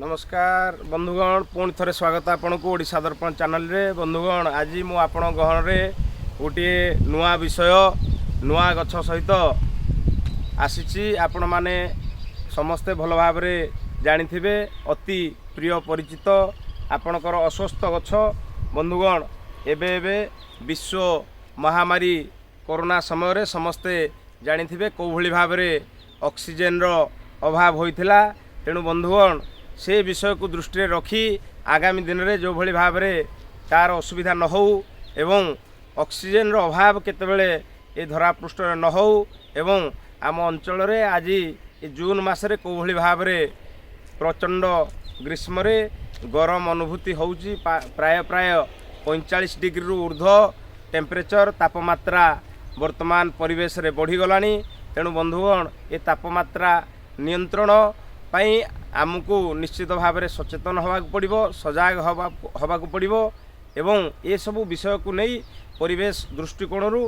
ନମସ୍କାର ବନ୍ଧୁଗଣ, ପୁଣି ଥରେ ସ୍ୱାଗତ ଆପଣଙ୍କୁ ଓଡ଼ିଶା ଦର୍ପଣ ଚ୍ୟାନେଲରେ। ବନ୍ଧୁଗଣ, ଆଜି ମୁଁ ଆପଣଙ୍କ ଗହଣରେ ଗୋଟିଏ ନୂଆ ବିଷୟ, ନୂଆ ଗଛ ସହିତ ଆସିଛି। ଆପଣମାନେ ସମସ୍ତେ ଭଲ ଭାବରେ ଜାଣିଥିବେ, ଅତି ପ୍ରିୟ ପରିଚିତ ଆପଣଙ୍କର ଅଶ୍ୱତ୍ଥ ଗଛ। ବନ୍ଧୁଗଣ, ଏବେ ଏବେ ବିଶ୍ୱ ମହାମାରୀ କରୋନା ସମୟରେ ସମସ୍ତେ ଜାଣିଥିବେ କେଉଁଭଳି ଭାବରେ ଅକ୍ସିଜେନର ଅଭାବ ହୋଇଥିଲା। ତେଣୁ ବନ୍ଧୁଗଣ, ସେ ବିଷୟକୁ ଦୃଷ୍ଟିରେ ରଖି ଆଗାମୀ ଦିନରେ ଯେଉଁଭଳି ଭାବରେ ତାର ଅସୁବିଧା ନ ହେଉ ଏବଂ ଅକ୍ସିଜେନର ଅଭାବ କେତେବେଳେ ଏ ଧରାପୃଷ୍ଠରେ ନ ହେଉ ଏବଂ ଆମ ଅଞ୍ଚଳରେ ଆଜି ଏ ଜୁନ୍ ମାସରେ କେଉଁଭଳି ଭାବରେ ପ୍ରଚଣ୍ଡ ଗ୍ରୀଷ୍ମରେ ଗରମ ଅନୁଭୂତି ହେଉଛି, ପ୍ରାୟ ପ୍ରାୟ 45 ଡିଗ୍ରୀରୁ ଉର୍ଦ୍ଧ୍ୱ ଟେମ୍ପରେଚର, ତାପମାତ୍ରା ବର୍ତ୍ତମାନ ପରିବେଶରେ ବଢ଼ିଗଲାଣି। ତେଣୁ ବନ୍ଧୁଗଣ, ଏ ତାପମାତ୍ରା ନିୟନ୍ତ୍ରଣ ପାଇଁ ଆମକୁ ନିଶ୍ଚିତ ଭାବରେ ସଚେତନ ହେବାକୁ ପଡ଼ିବ, ସଜାଗ ହେବାକୁ ପଡ଼ିବ ଏବଂ ଏସବୁ ବିଷୟକୁ ନେଇ ପରିବେଶ ଦୃଷ୍ଟିକୋଣରୁ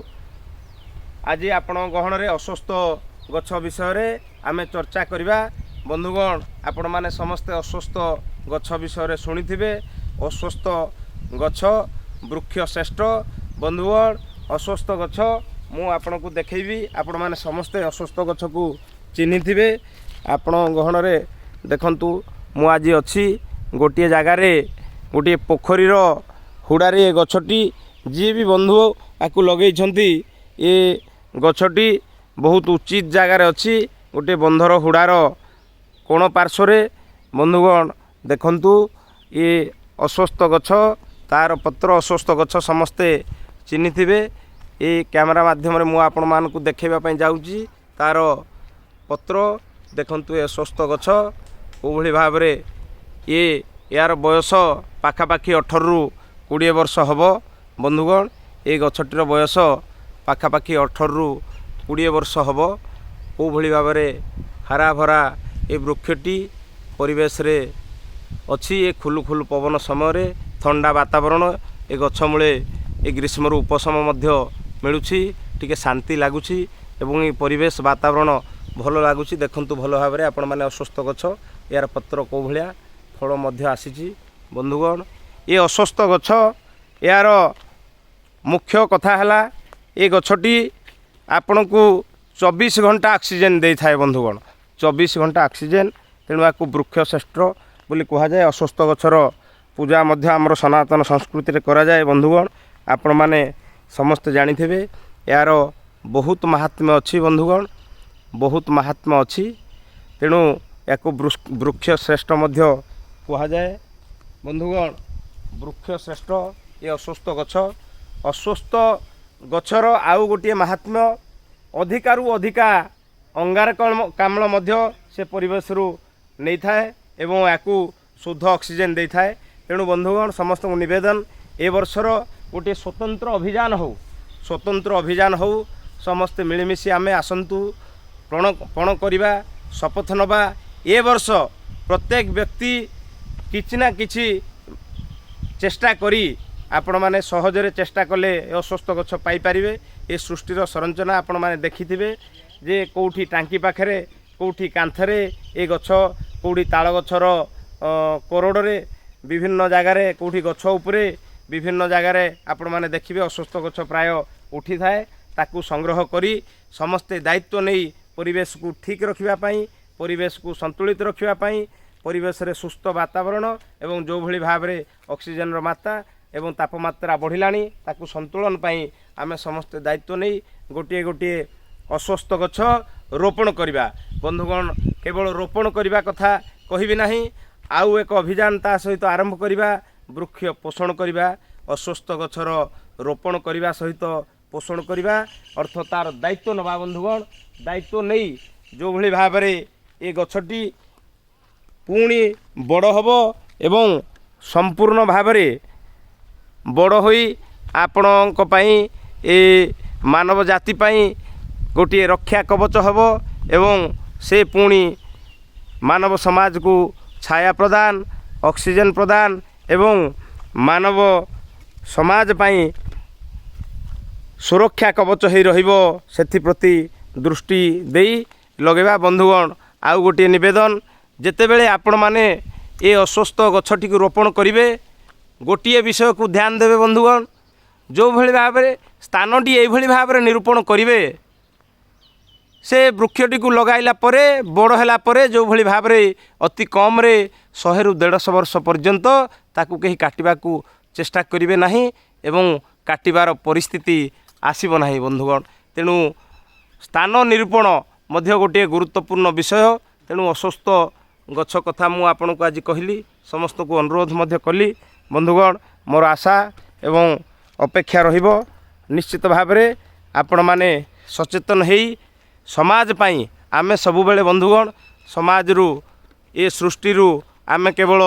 ଆଜି ଆପଣଙ୍କ ଗହଣରେ ଅଶ୍ୱତ୍ଥ ଗଛ ବିଷୟରେ ଆମେ ଚର୍ଚ୍ଚା କରିବା। ବନ୍ଧୁଗଣ, ଆପଣମାନେ ସମସ୍ତେ ଅଶ୍ୱତ୍ଥ ଗଛ ବିଷୟରେ ଶୁଣିଥିବେ। ଅଶ୍ୱତ୍ଥ ଗଛ ବୃକ୍ଷ ଶ୍ରେଷ୍ଠ। ବନ୍ଧୁଗଣ, ଅଶ୍ୱତ୍ଥ ଗଛ ମୁଁ ଆପଣଙ୍କୁ ଦେଖେଇବି। ଆପଣମାନେ ସମସ୍ତେ ଅଶ୍ୱତ୍ଥ ଗଛକୁ ଚିହ୍ନିଥିବେ। ଆପଣ ଗହଣରେ ଦେଖନ୍ତୁ, ମୁଁ ଆଜି ଅଛି ଗୋଟିଏ ଜାଗାରେ, ଗୋଟିଏ ପୋଖରୀର ହୁଡ଼ାରେ। ଏ ଗଛଟି ଯିଏ ବି ବନ୍ଧୁ ଆକୁ ଲଗେଇଛନ୍ତି, ଏ ଗଛଟି ବହୁତ ଉଚିତ ଜାଗାରେ ଅଛି, ଗୋଟିଏ ବନ୍ଧର ହୁଡ଼ାର କୋଣ ପାର୍ଶ୍ୱରେ। ବନ୍ଧୁଗଣ, ଦେଖନ୍ତୁ, ଏ ଅଶ୍ୱତ୍ଥ ଗଛ, ତାର ପତ୍ର। ଅଶ୍ୱତ୍ଥ ଗଛ ସମସ୍ତେ ଚିହ୍ନିଥିବେ। ଏ କ୍ୟାମେରା ମାଧ୍ୟମରେ ମୁଁ ଆପଣମାନଙ୍କୁ ଦେଖାଇବା ପାଇଁ ଯାଉଛି ତାର ପତ୍ର। ଦେଖନ୍ତୁ, ଏ ଅଶ୍ୱତ୍ଥ ଗଛ କେଉଁଭଳି ଭାବରେ ଏହାର ବୟସ ପାଖାପାଖି 18ରୁ 20 ବର୍ଷ ହେବ। ବନ୍ଧୁଗଣ, ଏ ଗଛଟିର ବୟସ ପାଖାପାଖି 18ରୁ 20 ବର୍ଷ ହେବ। କେଉଁଭଳି ଭାବରେ ହାରାଭରା ଏ ବୃକ୍ଷଟି ପରିବେଶରେ ଅଛି। ଏ ଖୁଲୁ ଖୁଲୁ ପବନ ସମୟରେ ଥଣ୍ଡା ବାତାବରଣ, ଏ ଗଛ ମୂଳେ ଏ ଗ୍ରୀଷ୍ମରୁ ଉପଶମ ମଧ୍ୟ ମିଳୁଛି, ଟିକେ ଶାନ୍ତି ଲାଗୁଛି ଏବଂ ଏ ପରିବେଶ ବାତାବରଣ ଭଲ ଲାଗୁଛି। ଦେଖନ୍ତୁ ଭଲ ଭାବରେ ଆପଣମାନେ, ଅଶ୍ୱତ୍ଥ ଗଛ, ଏହାର ପତ୍ର କେଉଁ ଭଳିଆ, ଫଳ ମଧ୍ୟ ଆସିଛି। ବନ୍ଧୁଗଣ, ଏ ଅଶ୍ୱତ୍ଥ ଗଛ, ଏହାର ମୁଖ୍ୟ କଥା ହେଲା ଏ ଗଛଟି ଆପଣଙ୍କୁ 24 ଘଣ୍ଟା ଅକ୍ସିଜେନ୍ ଦେଇଥାଏ। ବନ୍ଧୁଗଣ, 24 ଘଣ୍ଟା ଅକ୍ସିଜେନ୍। ତେଣୁ ଏହାକୁ ବୃକ୍ଷ ଶ୍ରେଷ୍ଠ ବୋଲି କୁହାଯାଏ। ଅଶ୍ୱତ୍ଥ ଗଛର ପୂଜା ମଧ୍ୟ ଆମର ସନାତନ ସଂସ୍କୃତିରେ କରାଯାଏ। ବନ୍ଧୁଗଣ, ଆପଣମାନେ ସମସ୍ତେ ଜାଣିଥିବେ, ଏହାର ବହୁତ ମାହାତ୍ମ୍ୟ ଅଛି। ବନ୍ଧୁଗଣ, ବହୁତ ମାହାତ୍ମ୍ୟ ଅଛି। ତେଣୁ ଏହାକୁ ବୃକ୍ଷ ଶ୍ରେଷ୍ଠ ମଧ୍ୟ କୁହାଯାଏ। ବନ୍ଧୁଗଣ, ବୃକ୍ଷ ଶ୍ରେଷ୍ଠ ଏ ଅଶ୍ୱତ୍ଥ ଗଛ। ଅଶ୍ୱତ୍ଥ ଗଛର ଆଉ ଗୋଟିଏ ମାହାତ୍ମ୍ୟ, ଅଧିକାରୁ ଅଧିକା ଅଙ୍ଗାରକାମ୍ଳ ମଧ୍ୟ ସେ ପରିବେଶରୁ ନେଇଥାଏ ଏବଂ ଏହାକୁ ଶୁଦ୍ଧ ଅକ୍ସିଜେନ୍ ଦେଇଥାଏ। ତେଣୁ ବନ୍ଧୁଗଣ, ସମସ୍ତଙ୍କୁ ନିବେଦନ, ଏ ବର୍ଷର ଗୋଟିଏ ସ୍ୱତନ୍ତ୍ର ଅଭିଯାନ ହେଉ, ସ୍ୱତନ୍ତ୍ର ଅଭିଯାନ ହେଉ। ସମସ୍ତେ ମିଳିମିଶି ଆମେ ଆସନ୍ତୁ ପଣ କରିବା, ଶପଥ ନେବା। ଏ ବର୍ଷ ପ୍ରତ୍ୟେକ ବ୍ୟକ୍ତି କିଛି ନା କିଛି ଚେଷ୍ଟା କରି, ଆପଣମାନେ ସହଜରେ ଚେଷ୍ଟା କଲେ ଏ ଅଶ୍ୱତ୍ଥ ଗଛ ପାଇପାରିବେ। ଏ ସୃଷ୍ଟିର ସଂରଚନା ଆପଣମାନେ ଦେଖିଥିବେ ଯେ କେଉଁଠି ଟାଙ୍କି ପାଖରେ, କେଉଁଠି କାନ୍ଥରେ ଏ ଗଛ, କେଉଁଠି ତାଳ ଗଛର କୋରଡ଼ରେ, ବିଭିନ୍ନ ଜାଗାରେ, କେଉଁଠି ଗଛ ଉପରେ, ବିଭିନ୍ନ ଜାଗାରେ ଆପଣମାନେ ଦେଖିବେ ଅଶ୍ୱତ୍ଥ ଗଛ ପ୍ରାୟ ଉଠିଥାଏ। ତାକୁ ସଂଗ୍ରହ କରି ସମସ୍ତେ ଦାୟିତ୍ୱ ନେଇ ପରିବେଶକୁ ଠିକ୍ ରଖିବା ପାଇଁ, ପରିବେଶକୁ ସନ୍ତୁଳିତ ରଖିବା ପାଇଁ, ପରିବେଶରେ ସୁସ୍ଥ ବାତାବରଣ ଏବଂ ଯେଉଁଭଳି ଭାବରେ ଅକ୍ସିଜେନର ମାତ୍ରା ଏବଂ ତାପମାତ୍ରା ବଢ଼ିଲାଣି, ତାକୁ ସନ୍ତୁଳନ ପାଇଁ ଆମେ ସମସ୍ତେ ଦାୟିତ୍ୱ ନେଇ ଗୋଟିଏ ଗୋଟିଏ ଅଶ୍ୱତ୍ଥ ଗଛ ରୋପଣ କରିବା। ବନ୍ଧୁଗଣ, କେବଳ ରୋପଣ କରିବା କଥା କହିବି ନାହିଁ, ଆଉ ଏକ ଅଭିଯାନ ତା ସହିତ ଆରମ୍ଭ କରିବା, ବୃକ୍ଷ ପୋଷଣ କରିବା। ଅଶ୍ୱତ୍ଥ ଗଛର ରୋପଣ କରିବା ସହିତ ପୋଷଣ କରିବା ଅର୍ଥ ତାର ଦାୟିତ୍ୱ ନେବା। ବନ୍ଧୁଗଣ, ଦାୟିତ୍ୱ ନେଇ ଯେଉଁଭଳି ଭାବରେ ଏ ଗଛଟି ପୁଣି ବଡ଼ ହେବ ଏବଂ ସମ୍ପୂର୍ଣ୍ଣ ଭାବରେ ବଡ଼ ହୋଇ ଆପଣଙ୍କ ପାଇଁ, ଏ ମାନବ ଜାତି ପାଇଁ ଗୋଟିଏ ରକ୍ଷା କବଚ ହେବ ଏବଂ ସେ ପୁଣି ମାନବ ସମାଜକୁ ଛାୟା ପ୍ରଦାନ, ଅକ୍ସିଜେନ୍ ପ୍ରଦାନ ଏବଂ ମାନବ ସମାଜ ପାଇଁ ସୁରକ୍ଷା କବଚ ହେଇ ରହିବ, ସେଥିପ୍ରତି ଦୃଷ୍ଟି ଦେଇ ଲଗାଇବା। ବନ୍ଧୁଗଣ, ଆଉ ଗୋଟିଏ ନିବେଦନ, ଯେତେବେଳେ ଆପଣମାନେ ଏ ଅଶ୍ୱତ୍ଥ ଗଛଟିକୁ ରୋପଣ କରିବେ, ଗୋଟିଏ ବିଷୟକୁ ଧ୍ୟାନ ଦେବେ ବନ୍ଧୁଗଣ। ଯେଉଁଭଳି ଭାବରେ ସ୍ଥାନଟି ଏଇଭଳି ଭାବରେ ନିରୂପଣ କରିବେ, ସେ ବୃକ୍ଷଟିକୁ ଲଗାଇଲା ପରେ, ବଡ଼ ହେଲା ପରେ, ଯେଉଁଭଳି ଭାବରେ ଅତି କମ୍ରେ 100ରୁ 150 ବର୍ଷ ପର୍ଯ୍ୟନ୍ତ ତାକୁ କେହି କାଟିବାକୁ ଚେଷ୍ଟା କରିବେ ନାହିଁ ଏବଂ କାଟିବାର ପରିସ୍ଥିତି ଆସିବ ନାହିଁ ବନ୍ଧୁଗଣ। ତେଣୁ ସ୍ଥାନ ନିରୂପଣ ମଧ୍ୟ ଗୋଟିଏ ଗୁରୁତ୍ୱପୂର୍ଣ୍ଣ ବିଷୟ। ତେଣୁ ଅଶ୍ୱତ୍ଥ ଗଛ କଥା ମୁଁ ଆପଣଙ୍କୁ ଆଜି କହିଲି, ସମସ୍ତଙ୍କୁ ଅନୁରୋଧ ମଧ୍ୟ କଲି। ବନ୍ଧୁଗଣ, ମୋର ଆଶା ଏବଂ ଅପେକ୍ଷା ରହିବ, ନିଶ୍ଚିତ ଭାବରେ ଆପଣମାନେ ସଚେତନ ହେଇ ସମାଜ ପାଇଁ ଆମେ ସବୁବେଳେ ବନ୍ଧୁଗଣ, ସମାଜରୁ ଏ ସୃଷ୍ଟିରୁ ଆମେ କେବଳ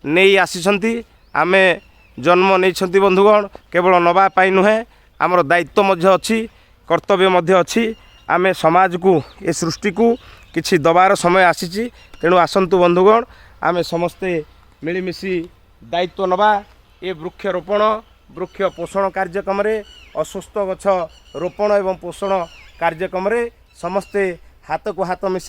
ନେଇ ଆସିଛନ୍ତି, ଆମେ ଜନ୍ମ ନେଇଛନ୍ତି ବନ୍ଧୁଗଣ, କେବଳ ନେବା ପାଇଁ ନୁହେଁ। ଆମର ଦାୟିତ୍ୱ ମଧ୍ୟ ଅଛି, କର୍ତ୍ତବ୍ୟ ମଧ୍ୟ ଅଛି। ଆମେ ସମାଜକୁ, ଏ ସୃଷ୍ଟିକୁ କିଛି ଦେବାର ସମୟ ଆସିଛି। ତେଣୁ ଆସନ୍ତୁ ବନ୍ଧୁଗଣ, ଆମେ ସମସ୍ତେ ମିଳିମିଶି ଦାୟିତ୍ୱ ନେବା ଏ ବୃକ୍ଷରୋପଣ, ବୃକ୍ଷ ପୋଷଣ କାର୍ଯ୍ୟକ୍ରମରେ। ଅଶ୍ୱତ୍ଥ ଗଛ ରୋପଣ ଏବଂ ପୋଷଣ କାର୍ଯ୍ୟକ୍ରମରେ ସମସ୍ତେ ହାତକୁ ହାତ ମିଶାଇ